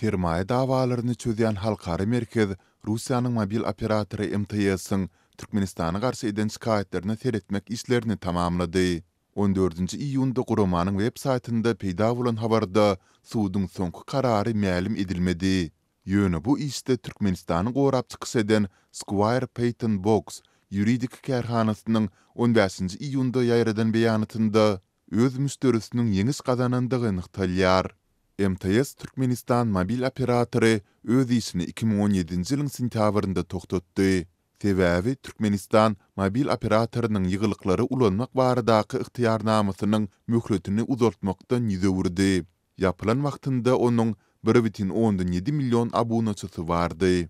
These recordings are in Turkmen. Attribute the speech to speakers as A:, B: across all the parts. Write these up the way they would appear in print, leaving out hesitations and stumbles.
A: Sermaýa dawalaryny çözýän halkara merkez Russiýanyň mobil operatory MTS-iň Türkmenistana garşy eden şikaýatlaryna seretmek işlerini tamamlady. On dördünji iýunda guramanyň web saýtynda peýda bolan habarda suduň soňky karary mälim edilmedi. Ýöne bu işde Türkmenistany gorap çykyş eden Squire Patton Boggs ýuridik kärhanasynyň on bäşinji iýunda ýaýradan beýanatynda öz müşderisiniň ýeňiş gazanandygy nygtalýar. MTS Türkmenistan mobil operatory öz işini 2017-nji ýylyň sentýabrynda togtatdy. Sebäbi Türkmenistan mobil operatorynyň ýygylyklary ulanmak baradaky ygtyýarnamasynyň möhletini uzaltmakdan ýüz öwürdi. Ýapylan wagtynda onuň 1,7 million abunaçysy bardy.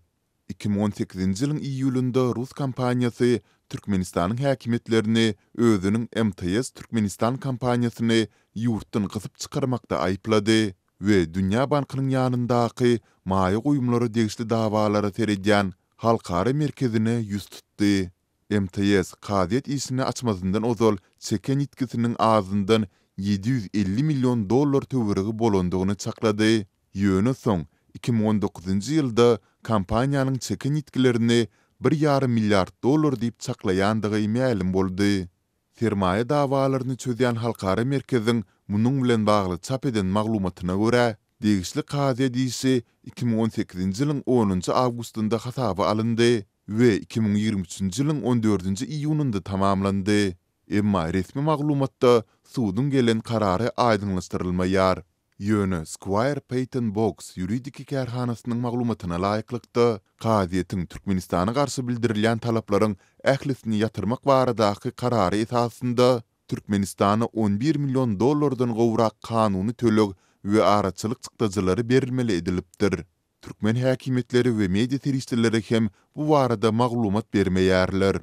A: 2018-nji ýylyň iýulynda rus kompaniýasy Türkmenistanyň häkimiýetlerini özüniň MTS Türkmenistan kompaniýasyny ýurtdan gysyp çykarmakda aýyplady we Dünýä bankynyň ýanyndaky maýa goýumlara degişli dawalara seredýän Halkara merkezine ýüz tutdy. MTS kazyýet işini açmazyndan ozal çeken ýitgisiniň azyndan 750 million dollar töweregi bolandygyny çaklady, ýöne soň 2019-njy ýylda kompaniýanyň çeken ýitgilerini bir ýarym milliard dollar diýip çaklaýandygy mälim boldy. Sermaýa dawalaryny çözýän halkara merkeziň munuň bilen bagly çap eden maglumatyna görä, degişli kazyýet işi 2018-nji ýylyň onunjy awgustynda hasaba alyndy we 2023-nji ýylyň on dördünji iýunynda tamamlandy. Emma resmi maglumatda suduň gelen karary aýdyňlaşdyrylmaýar. Ýöne Squire Patton Boggs ýuridik kärhanasynyň maglumatyna laýyklykda, kazyýetiň Türkmenistana garşy bildirilýän talaplaryň ählisini ýatyrmak baradaky karary esasynda Türkmenistana 11 million dollardan gowrak kanuny töleg we araçylyk çykdajylary berilmeli edilipdir. Türkmen häkimiýetleri we media serişdeleri hem bu barada maglumat bermeýärler.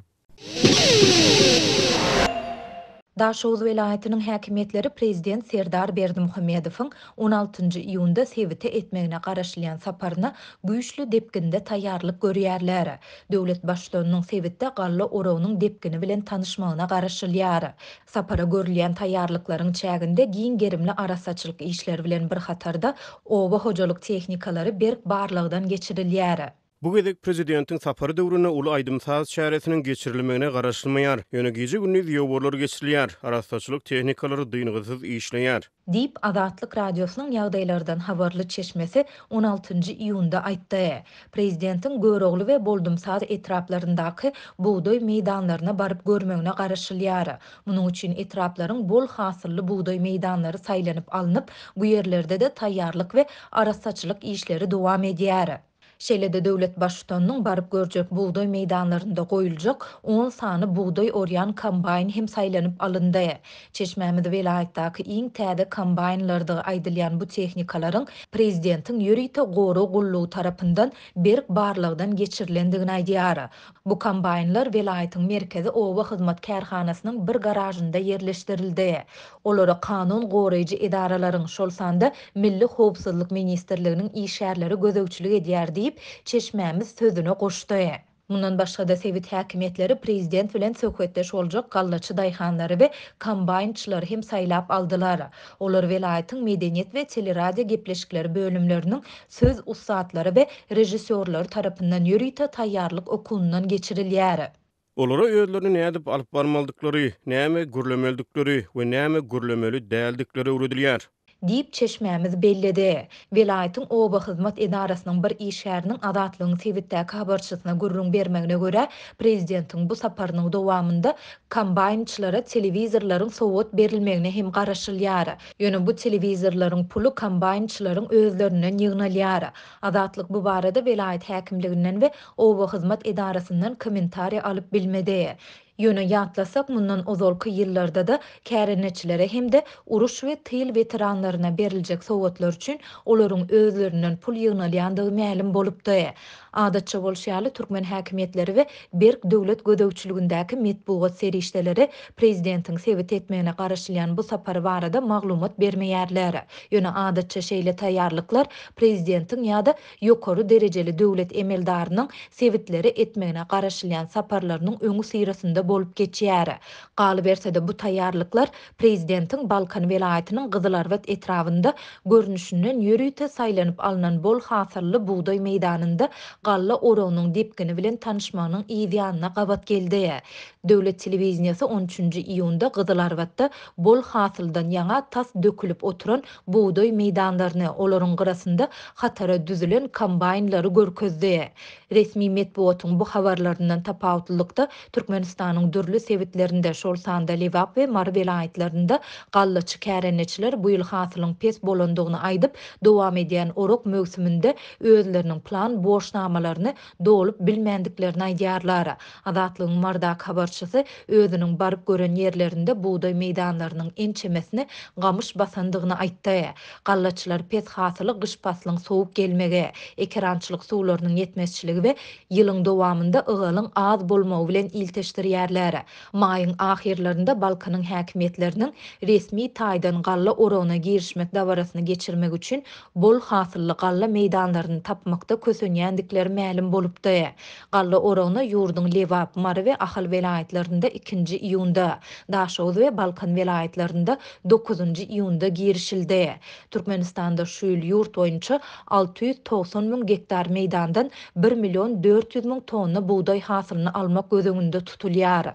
B: Daşoguz welaýatynyň häkimiýetleri prezident Serdar Berdimuhamedowyň on altynjy iýunda sebite etmegine garaşylýan saparyna güýçli depginde taýýarlyk görýärler. Döwlet Baştutanynyň sebitde galla oragynyň depgini bilen tanyşmagyna garaşylýar. Sapara görülýän taýýarlyklaryň çäginde giň gerimli arassaçylyk işleri bilen bir hatarda, oba hojalyk tehnikalary berk barlagdan geçirilýär.
C: Bu gezek prezidentiň sapary döwründe uly aýdym-saz çäresiniň geçirilmegine garaşylmaýar. Ýöne gije-gündiz ýowarlar geçirilýär, arassaçylyk tehnikalary dyngysyz işleýär.
B: Diýip, Azatlyk Radiosynyň ýagdaýlardan habarly çeşmesi on altynjy iýunda aýtdy. Prezidentiň Görogly we Boldumsaz etraplaryndaky bugdaý meýdanlaryna baryp görmegine garaşylýar. Munuň üçin etraplaryň bol hasylly bugdaý meýdanlary saýlanyp alnyp, bu ýerlerde-de taýýarlyk we arassaçylyk işleri dowam edýär. Şeýle-de döwlet Baştutanynyň baryp görjek bugdaý meýdanlarynda goýuljak on sany bugdaý orýan kombaýn hem saýlanyp alyndy. Çeşmämiz welaýatdaky iň täze kombaýnlardygy aýdylýan bu tehnikalaryň prezidentiň ýörite gorag gullugy tarapyndan berk barlagdan geçirilendigini aýdýar. Bu kombaýnlar welaýatyň merkezi oba hyzmat kärhanasynyň bir garažynda ýerleşdirildi. Olara kanun goraýjy edaralaryň, şol sanda Milli howpsuzlyk ministrliginiň işgärleri gözegçilik edýär diýip, çeşmämiz sözüne goşdy. Mundan başga-da, sebit häkimiýetleri prezident bilen söhbetdeş boljak gallaçy daýhanlary we kombaýnçylary hem saýlap aldylar. Olar welaýatyň medeniýet we teleradio gepleşikleri bölümleriniň söz ussatlary we režissýorlary tarapyndan ýörite taýýarlyk okuwyndan geçirilýär.
C: Olara özlerini nädip alyp barmalydyklary, näme gürlemelidikleri we näme gürlemeli däldikleri öwredilýär.
B: Diýip, çeşmämiz belledi. Welaýatyň oba hyzmat edarasynyň bir işgäriniň Azatlygyň sebitdäki habarçysyna gürrüň bermegine görä, prezidentiň bu saparynyň dowamynda kombaýnçylara telewizorlaryň sowgat berilmegine hem garaşylýar. Ýöne bu telewizorlaryň puly kombaýnçylaryň özlerinden ýygnalýar. Azatlyk bu barada welaýat häkimliginden we oba hyzmat edarasyndan kommentariý alyp bilmedi. Ýöne ýatlasak, mundan ozalky ýyllarda-da kärendeçilere hem-de uruş we tyl weteranlaryna beriljek sowgatlar üçin olaryň özlerinden pul ýygnalýandygy mälim bolupdy. Adatça bolşy ýaly, türkmen häkimiýetleri we berk döwlet gözegçiligindäki metbugat serişdeleri prezidentiň sebite etmegine garaşylýan bu sapary barada maglumat bermeýärler. Ýöne adatça şeýle taýýarlyklar prezidentiň ýa-da ýokary derejeli döwlet emeldarynyň sebitlere etmegine garaşylýan saparlarynyň öňüsyrasynda. etrabynda bolup geçýär. Galyberse-de, bu taýýarlyklar prezidentiň Balkan welaýatynyň Gyzylarbat etrabynda görnüşinden ýörite saýlanyp alnan bol hasylly bugdaý meýdanynda galla oragynyň depgini bilen tanyşmagynyň yz ýanyna gabat geldi. Döwlet telewideniýesi on üçünji iýunda Gyzylarbatda bol hasyldan ýaňa tas dökülip oturan bugdaý meýdanlaryny, olaryň gyrasynda hatara düzülen kombaýnlary görkezdi. Resmi metbugatyň bu habarlaryndan tapawutlylykda, Türkmenistanyň dürli sebitlerinde, şol sanda Lebap we Mary welaýatlarynda gallaçy kärendeçiler bu ýyl hasylyň pes bolandygyny aýdyp, dowam edýän orak möwsüminde özleriniň plan borçnamalaryny dolup bilmändiklerini aýdýarlar. Azatlygyň Marydaky habarçysy özüniň baryp gören ýerlerinde bugdaý meýdanlarynyň ençemesini gamyş basandygyny aýtdy. Gallaçylar pes hasyly gyş paslyň sowuk gelmegi, ekerançylyk suwlarynyň ýetmezçiligi we ýylyň dowamynda ygalyň az bolmagy bilen ilteşdirýärler. Maýyň ahyrlarynda Balkanyň häkimiýetleriniň resmi taýdan galla oragyna girişmek dabarasyny geçirmek üçin bol hasylly galla meýdanlaryny tapmakda kösenýändikleri mälim bolupdy. Galla oragyna ýurduň Lebap, Mary we Ahal welaýatlarynda ikinji iýunda, Daşoguz we Balkan welaýatlarynda dokuzynjy iýunda girişildi. Türkmenistanda şu ýyl ýurt boýunça 690 müň gektar meýdandan bir million 400 müň tonna bugdaý hasylyny almak göz öňünde tutulýar.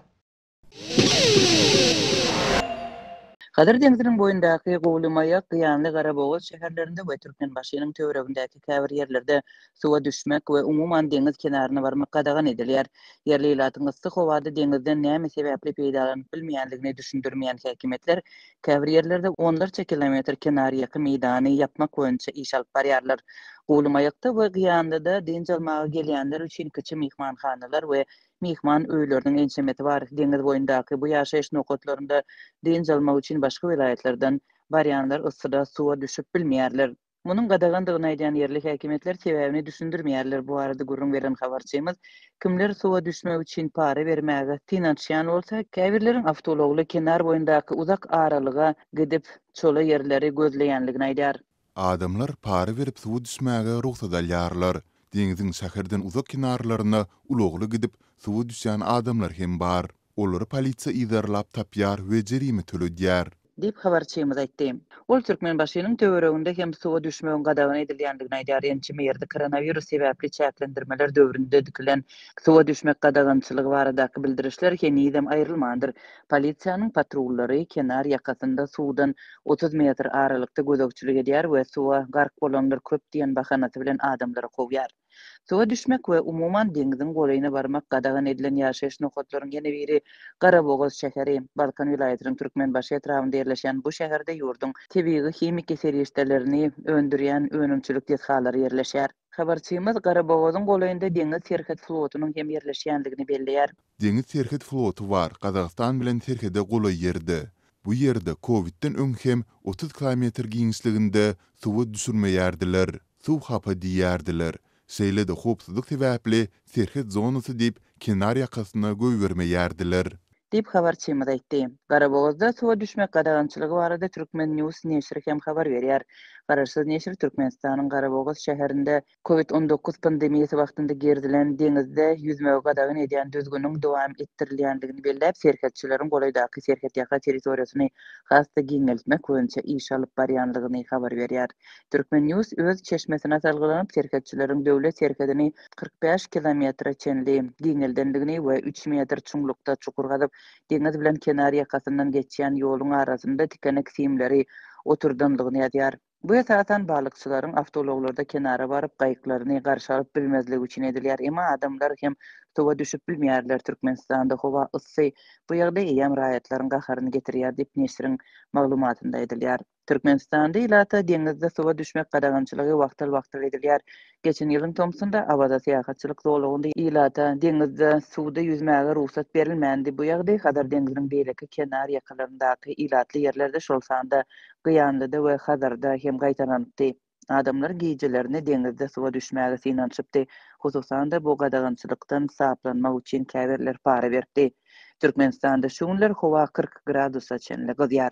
D: Hazar deňziniň boýundaky Guwlymaýak, Gyýanly, Garabogaz şäherlerinde we Türkmenbaşynyň töweregindäki käbir ýerlerde suwa düşmek we umuman deňiz kenaryna barmak gadagan edilýär. Ýerli ilatyň yssy howada deňizden näme sebäpli peýdalanyp bilmeýändigini düşündirmeýän häkimiýetler käbir ýerlerde onlarça kilometr kenarýaka meýdany ýapmak boýunça iş alyp barýarlar. Guwlymaýakda we Gyýanlyda dynç almaga gelýänler üçin kiçi myhmanhanalar we myhman öýleriniň ençemesi bar. Deňiz boýundaky bu ýaşaýyş nokatlarynda dynç almak üçin başga welaýatlardan barýanlar yssyda suwa düşüp bilmeýärler. Munuň gadagandygyny aýdýan ýerli häkimiýetler sebäbini düşündirmeýärler. Bu barada gürrüň beren habarçymyz, kimler suwa düşmek üçin para bermäge synanyşýan bolsa, käbirleriň awtoulagly kenar boýundaky uzak aralyga gidip, çola ýerleri gözleýänligini aýdýar.
A: Adamlar para berip suwa düşmäge rugsat alýarlar. Deňziň şäherden uzak kenarlaryna ulagly gidip, suwa düşýän adamlar hem bar. Olary polisiýa yzarlap tapýar we jerime töledýär.
D: Diýip, habarçymyz aýtdy. Ol Türkmenbaşynyň töwereginde hem suwa düşmegiň gadagan edilýändigini aýdýar. Ençeme ýerde koronawirus sebäpli çäklendirmeler döwründe dikilen suwa düşmek gadagançylygy baradaky bildirişler henizem aýrylmandyr. Polisiýanyň patrullary kenar ýakasynda suwdan 30 metr aralykda gözegçilik edýär we suwa gark bolanlar köp diýen bahanasy bilen adamlary kowýar. Suwa düşmek we umuman deňziň golaýyna barmak gadagan edilen ýaşaýyş nokatlaryň ýene biri Garabogaz şäheri. Balkan welaýatynyň Türkmenbaşy etrabynda ýerleşýän bu şäherde ýurduň tebigy himiki serişdelerini öndürýän önümçilik desgalary ýerleşýär. Habarçymyz Garabogazyň golaýynda deňiz serhet flotunyň hem ýerleşýändigini belleýär.
A: Deňiz serhet floty bar, Gazagystan bilen serhede golaý ýerde. Bu ýerde kowidden öň hem 30 kilometr giňişliginde suwa düşürmeýärdiler. Suw hapa diýýärdiler. Şeýle-de howpsuzlyk sebäpli serhet zonasy diýip kenar ýakasyna goýbermeýärdiler.
D: Diýip, habarçymyz aýtdy. Garabogazda suwa düşmek gadagançylygy barada Turkmen. News neşiri hem habar berýär. Garaşsyz neşir Türkmenistanyň Garabogaz şäherinde Covid 19 pandemiýasy wagtynda girizilen deňizde ýüzmegi gadagan edýän düzgüniň dowam etdirilýändigini belläp, serhetçileriň golaýdaky serhetýaka territoriýasyny has-da giňeltmek boýunça iş alyp barýanlygyny habar berýär. Turkmen. News öz çeşmesine salgylanyp, serhetçileriň döwlet serhedini 45 kilometre çenli giňeldendigini we üç metr çuňlukda çukur gazyp, deňiz bilen kenar ýakasyndan geçýän ýoluň arasynda tikenek simleri oturdandygyny ýazýar. Bu esasan balykçylaryň awtoulaglarda kenara baryp, gaýyklaryny garşy alyp bilmezligi üçin edilýär. Emma adamlar hem suwa düşüp bilmeýärler. Türkmenistanda howa yssy. Bu ýagdaý eýýäm raýatlaryň gaharyny getirýär diýip, neşiriň maglumatynda aýdylýar. Türkmenistanda ilata deňizde suwa düşmek gadagançylygy wagtal-wagtal edilýär. Geçen ýylyň tomsunda Awaza syýahatçylyk zolagynda ilata deňizde suwda ýüzmäge rugsat berilmändi. Bu ýagdaý Hazar deňziniň beýleki kenar ýakalaryndaky ilatly ýerlerde, şol sanda Gyýanlyda we Hazarda hem gaýtalanypdy. Adamlar gijelerine deňizde suwa düşmäge synanyşypdy. Hususan-da, bu gadagançylykdan saplanmak üçin käbirler para beripdi. Türkmenistanda şu günler howa 40 gradusa çenli gyzýar.